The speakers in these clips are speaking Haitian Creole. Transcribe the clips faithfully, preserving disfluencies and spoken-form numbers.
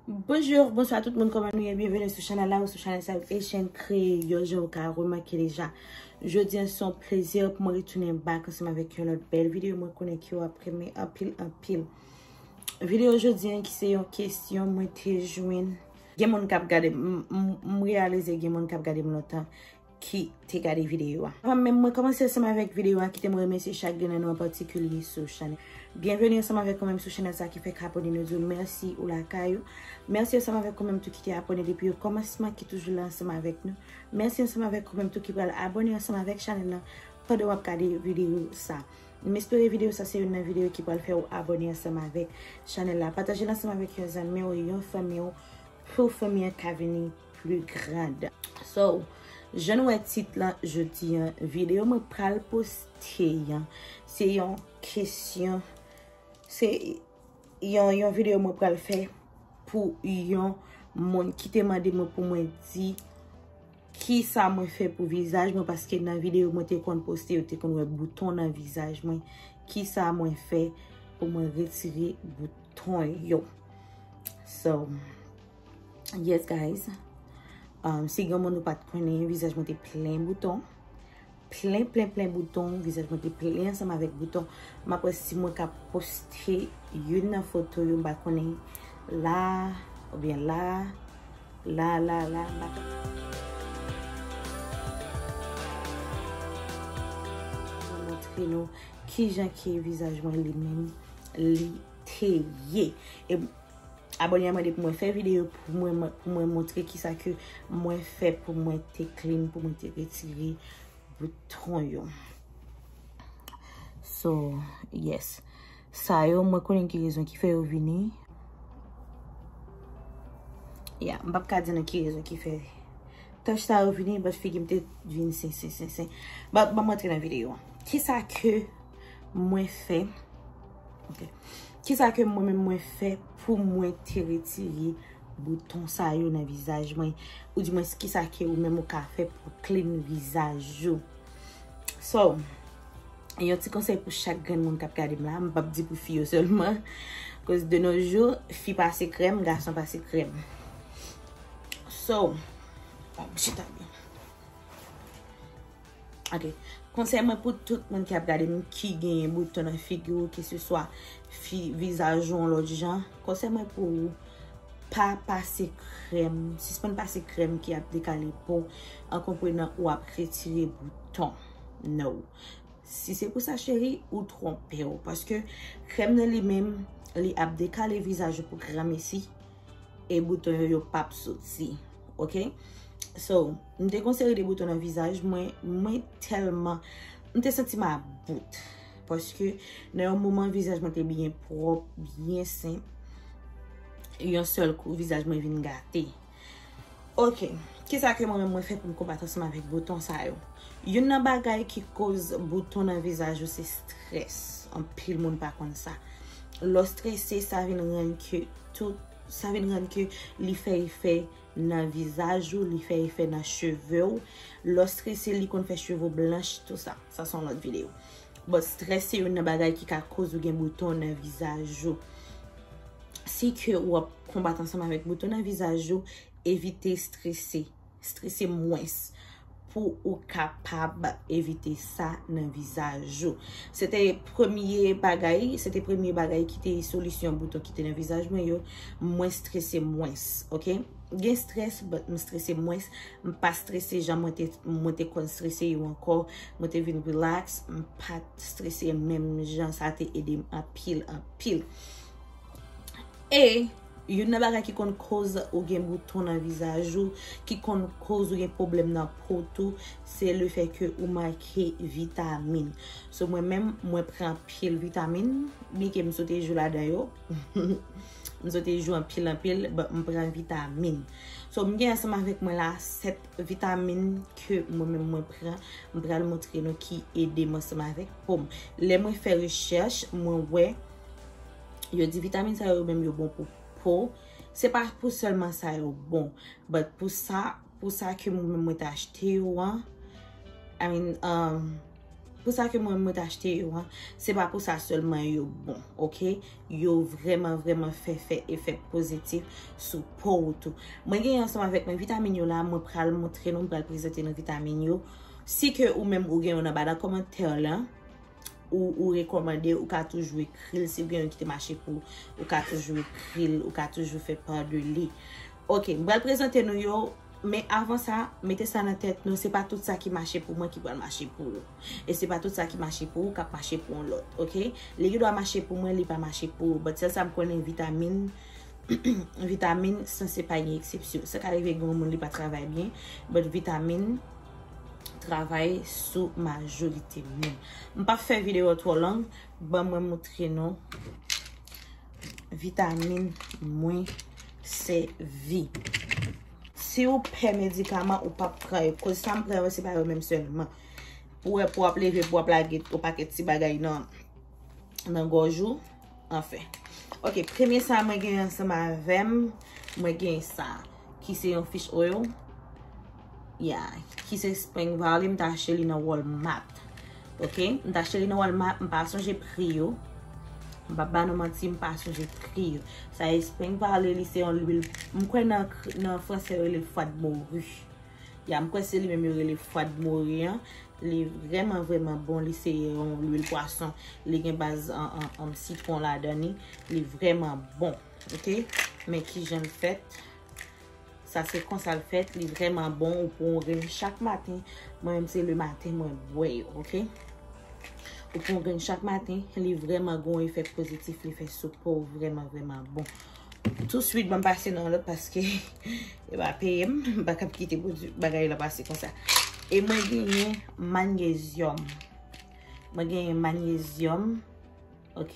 Bonjou, bonswa tout moun, kòman nou ye? Byenveni sou chanèl la ou sou chanèl sa yo, Asian Kreyòl, jan w ka remake deja. Jodi a se yon plezi pou mwen retounen back ansanm avèk yon lòt bèl videyo. Mwen konnen ke w ap renmen anpil, anpil. Videyo jodi a ki se yon kesyon mwen te jwenn. Gen moun k ap gade m, m, m reyalize gen moun k ap gade m lontan ki te gade videyo a. Avan menm mwen kòmanse ansanm avèk videyo a, kite mwen remèsye chak grenn nan nou an patikilye sou chanèl. Byenveni ansanm avèk ou menm sou chanèl sa ki fèk abòne, nou di w mèsi ou lakay ou. Mèsi ansanm avèk ou menm tou ki te abòne depi o kòmansman, ki toujou la ansanm avèk nou. Mèsi ansanm avèk ou menm tou ki pral abòne ansanm avèk chanèl la pandan w ap gade videyo sa. M espere videyo sa se youn nan videyo ki pral fè w abòne ansanm avèk chanèl la. Pataje l ansanm avèk yon zanmi w, yon fanmi w, pou fanmi an ka vini pli grand. So, jan nou wè tit la jodi an, videyo mwen pral poste an, se yon kesyon, se yon, yon videyo mwen pral fè pou yon moun ki te mande mwen pou mwen di kisa mwen fè pou vizaj mwen, paske nan videyo mwen te konn poste, yo te konn wè bouton nan vizaj mwen. Kisa mwen fè pou mwen retire bouton yo? So, yes guys. Um, si gen moun ou pa t konnen, vizaj mwen te plen bouton. Plen, plen, plen bouton. Vizaj mwen te plen ansanm avèk bouton. M ap wè si mwen ka poste youn nan foto yo, m pa konnen la, oubyen la, la, la, la, m pa ka. Mwen montre nou kijan ke vizaj mwen li menm, li te ye. E Abòne a mande pou mwen fè videyo pou mwen, pou mwen montre kisa ke mwen fè pou mwen te clean, pou mwen te retire bouton yo. So, yes. Sa yo, mwen konnen ki rezon ki fè yo vini. Ya, m p ap ka di nou ki rezon ki fè tach sa yo vini, but figi m te vin sen, sen, sen, sen. But, ban m antre nan videyo an. Kisa ke mwen fè? Ok. Kisa ke mwen menm mwen fè pou mwen te retire bouton sa yo nan vizaj mwen? Ou di mwen, kisa ke ou menm ou ka fè pou clean vizaj ou? So, yon ti konsèy pou chak grenn moun k ap gade m la, m p ap di pou fi yo sèlman. Koz de nos jours, fi pase krèm, gason pase krèm. So, bon, chita byen. Ok. Konsèy mwen pou tout moun ki ap gade m, ki genyen bouton nan figi w, ke se swa fi, vizaj ou yon lòt jan, konsèy mwen pou ou, pa pase krèm, sispann pase krèm ki ap dekale po, an konprenan ou ap retire bouton. No. Si se pou sa, cheri, ou twonpe w. Paske krèm nan li menm, li ap dekale vizaj ou pou granmesi. E bouton yo, yo p ap soti. Ok? So, m te gon seri de bouton nan vizaj mwen, mwen tèlman, m te santi m about. Paske nan yon moman, vizaj mwen te byen pwòp, byen senp. Yon sèl kou, vizaj mwen vin gate. Ok. Kisa ke mwen menm mwen fè pou m konbat ansanm avèk bouton sa yo? Youn nan bagay ki koz bouton nan vizaj ou se strès. Anpil moun pa konn sa. Lè w strese, sa vin rann ke tout, sa vin rann ke li fè efè nan vizaj ou, li fè efè nan cheve w. Lè w strese, li konn fè cheve w blanch, tou sa. Sa se yon lòt videyo. But strès se youn nan bagay ki ka koz ou gen bouton nan vizaj ou. Si ke w ap konbat ansanm avèk bouton nan vizaj ou, evite strese. Strese mwens pou ou kapab evite sa nan vizaj ou. Se te premye bagay, se te premye bagay ki te solisyon bouton ki te nan vizaj mwen yo. Mwen strese mwens, ok? Gen strès, but m strese mwens. M pa strese jan mwen te, mwen te konn strese yo ankò. Mwen te vin relax, m pa t strese menm jan, sa te ede m anpil, anpil. E youn nan bagay ki konn koz ou gen bouton nan vizaj ou, ki konn koz ou gen pwoblèm nan po tou, se le fè ke ou manke vitamin. So, mwen menm, mwen pran anpil vitamin, byenke m sote jou ladan yo. M sote jou anpil, anpil, but m pran vitamin. So, m gen ansanm avèk mwen la sèt vitamin ke mwen menm mwen pran. M pral montre nou ki ede m ansanm avèk po m. Lè mwen fè rechèch, mwen wè yo di vitamin sa yo menm yo bon pou po. Se pa pou sèlman sa yo bon, but pou sa, pou sa ke mwen menm mwen te achte yo an, I mean, um, Pou sa ke mwen, mwen te achte yo an, se pa pou sa sèlman yo bon, oke? Yo vrèman, vrèman fè, fè efè pozitif sou po w tou. Mwen gen ansanm avèk mwen vitamin yo la, mwen pral montre nou, mwen pral prezante nou vitamin yo. Si ke ou menm ou gen yo nan ba nan kòmantè la, ou, ou rekòmande, ou ka toujou ekri l. Si w gen yon ki te mache pou ou, ou ka toujou ekri l, ou ka toujou fè pa de li. Ok, m pral prezante nou yo, men avan sa, mete sa nan tèt nou, se pa tout sa ki mache pou mwen ki pral mache pou ou. E se pa tout sa ki mache pou ou k ap mache pou yon lòt, ok? Li gen dwa mache pou mwen, li pa mache pou ou. But sèl sa m konnen, vitamin, vitamin sanse pa gen eksepsyon. Sa ka rive gen yon moun li pa travay byen, but vitamin travay sou majorite moun. M p ap fè videyo twò long, ban mwen montre nou vitamin mwen sèvi. Si ou pè medikaman, ou p ap pran yo. Koz sa m pran yo, se pa yo menm sèlman. Pou wè, pou w ap leve, pou w ap lage yon pakèt ti bagay nan, nan gòj ou. Anfen. Ok, premye sa mwen gen ansanm avè m, mwen gen sa, ki se yon fish oil. Ya, ki se Spring Valley, m te achte li nan Walmart. Ok, m te achte li nan Walmart, m pa sonje pri yo. M p ap ba nou manti, m pa sonje pri yo. Sa e Spring Valley, li se yon lwil, m kwè nan, nan fransè yo rele foie de morue. Ya, m kwè se li menm yo rele foie de morue an. Li vrèman, vrèman bon. Li se yon lwil pwason. Li gen baz an, an, an sitwon ladan li. Li vrèman bon. Ok? Men kijan l fèt. Sa se konsa l fèt. Li vrèman bon. Ou pran yon grenn chak maten. Mwen menm se le maten mwen bwè yo. Ok? Ou pran yon grenn chak maten. Li vrèman gen yon efè pozitif. Li fè sou po w vrèman, vrèman bon. Touswit, ban m pase nan lòt paske yo pa peye m. M pa kab kite pwodui bagay la pase konsa. E mwen genyen manyezyòm. Mwen genyen manyezyòm. Ok.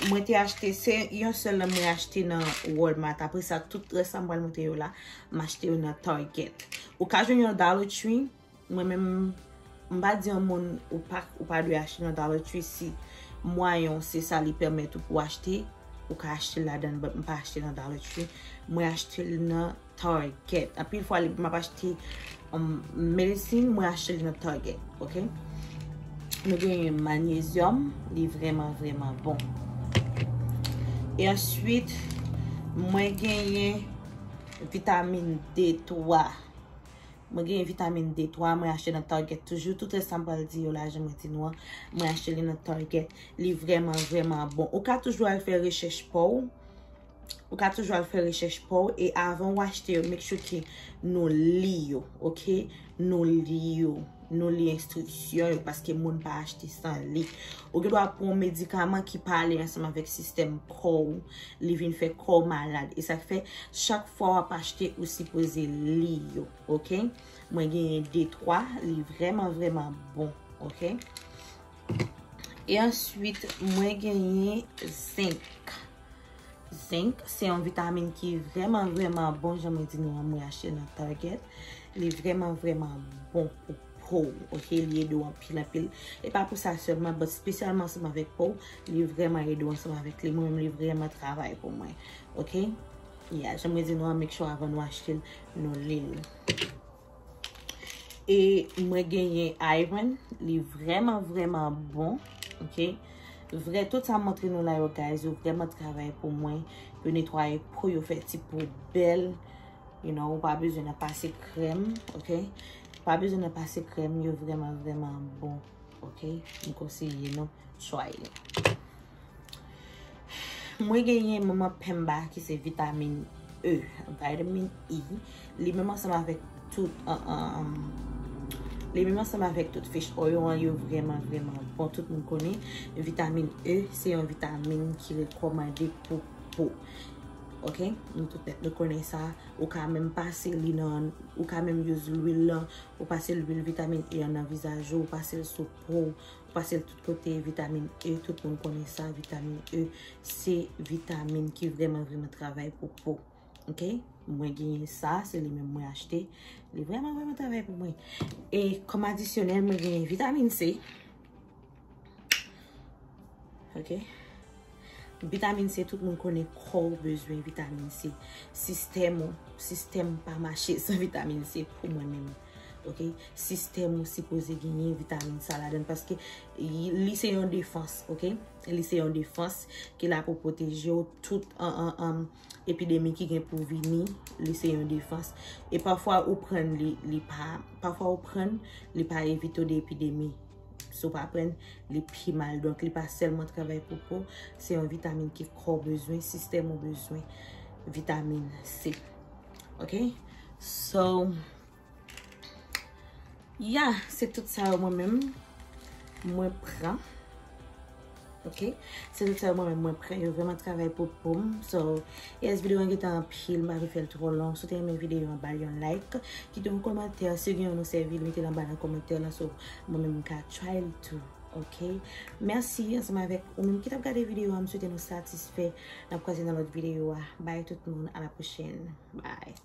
Mwen te achte, se yon sèl nan mwen achte nan Walmart. Apre sa, tout rès sa m pral montre yo la, m achte yo nan Target. Ou ka jwenn yo nan Dollar Tree. Mwen menm, m pa di yon moun ou pa, ou pa dwe achte nan Dollar Tree si mwayen w se sa li pèmèt ou pou achte, ou ka achte l ladan l, but m pa achte nan Dollar Tree. Mwen achte l nan Target. Anpil fwa, lè m ap achte, um, medicine, mwen achte l nan Target, ok? Nou genyen manyezyòm, li vrèman, vrèman bon. E answit, mwen genyen vitamin D twa. Mwen gen vitamin D twa, mwen achte nan Target toujou. Tout rès sa m pral di yo la, jan mwen di nou an, mwen achte li nan Target. Li vrèman, vrèman bon. Ou ka toujou al fè rechèch pa w. Ou ka toujou al fè rechèch pa w. E avan w achte yo, make sure ke nou li yo, ok? Nou li yo. Nou li enstriksyon yo, paske moun pa achte san li. Ou gen dwa pran yon medikaman ki pa ale ansanm avèk sistèm kò w. Li vin fè kò w malad. E sa k fè, chak fwa w ap achte, ou sipoze li yo, ok? Mwen genyen D twa, li vrèman, vrèman bon, ok? E answit, mwen genyen zenk. Zenk, se yon vitamin ki vrèman, vrèman bon, jan mwen di nou an, mwen achte nan Target. Li vrèman, vrèman bon pou po w, ok? Li ede w anpil, anpil. E pa pou sa sèlman, but espesyalman ansanm avèk po w, li vrèman ede w ansanm avèk li. Mwen menm, li vrèman travay pou mwen, ok? Ya, jan mwen di nou an, make sure avan nou achte l, nou li l. E mwen genyen iron, li vrèman, vrèman bon, ok? Vrè, tout sa m montre nou la yo, guys, yo vrèman travay pou mwen. Yo netwaye po, yo fè ti po bèl. You know, ou pa bezwen nan pase krèm, ok? Ou pa bezwen nan pase krèm, yo vrèman, vrèman bon, ok? M konseye nou try li. Mwen genyen Mama Pemba ki se vitamin E, vitamin E. Li menm ansanm avèk tout, an, an, an, li menm ansanm avèk tout fish oil an, yo vrèman, vrèman bon. Tout moun konnen vitamin E se yon vitamin ki rekòmande pou po. Ok? Nou tout nèt nou konnen sa. Ou ka menm pase li nan, ou ka menm use lwil lan, ou pase lwil vitamin E an nan vizaj ou, ou pase l sou po, ou pase l tout kote. Vitamin E, tout moun konnen sa, vitamin E se vitamin ki vrèman, vrèman travay pou po. Ok? Mwen genyen sa, se li menm mwen achte. Li vrèman, vrèman travay pou mwen. E kòm adisyonèl, mwen genyen vitamin C. Ok? Vitamin C, tout moun konnen kò w bezwen vitamin C. Sistèm ou, sistèm pa mache san vitamin C pou mwen menm. Ok, sistèm ou sipoze genyen vitamin sa ladan paske li se yon defans, ok? Li se yon defans ki la pou pwoteje w tout an, an, an epidemi ki gen pou vini. Li se yon defans. E pafwa ou pran li, li pa, pafwa ou pran li pa evite w de epidemi. Si w pa pran li pi mal. Donk li pa sèlman travay pou po, se yon vitamin ki kò w bezwen, sistèm ou bezwen vitamin C. Ok? So, ya, se tout sa yo mwen menm mwen pran. Ok? Se tout sa yo mwen menm mwen pran. Yo vrèman travay pou po m. So, yes, videyo an gentan anpil, m pa vle fè l twò long. Si w te renmen videyo an, ba l yon like. Kite yon kòmantè. Si gen yon nou sèvi l, mete l anba nan kòmantè lan. So, mwen menm m ka try l tou. Ok? Mèsi ansanm avèk ou menm ki t ap gade videyo an. M swete nou satisfè. N ap kwaze nan lòt videyo a. Bye tout moun. A la pwochèn. Bye.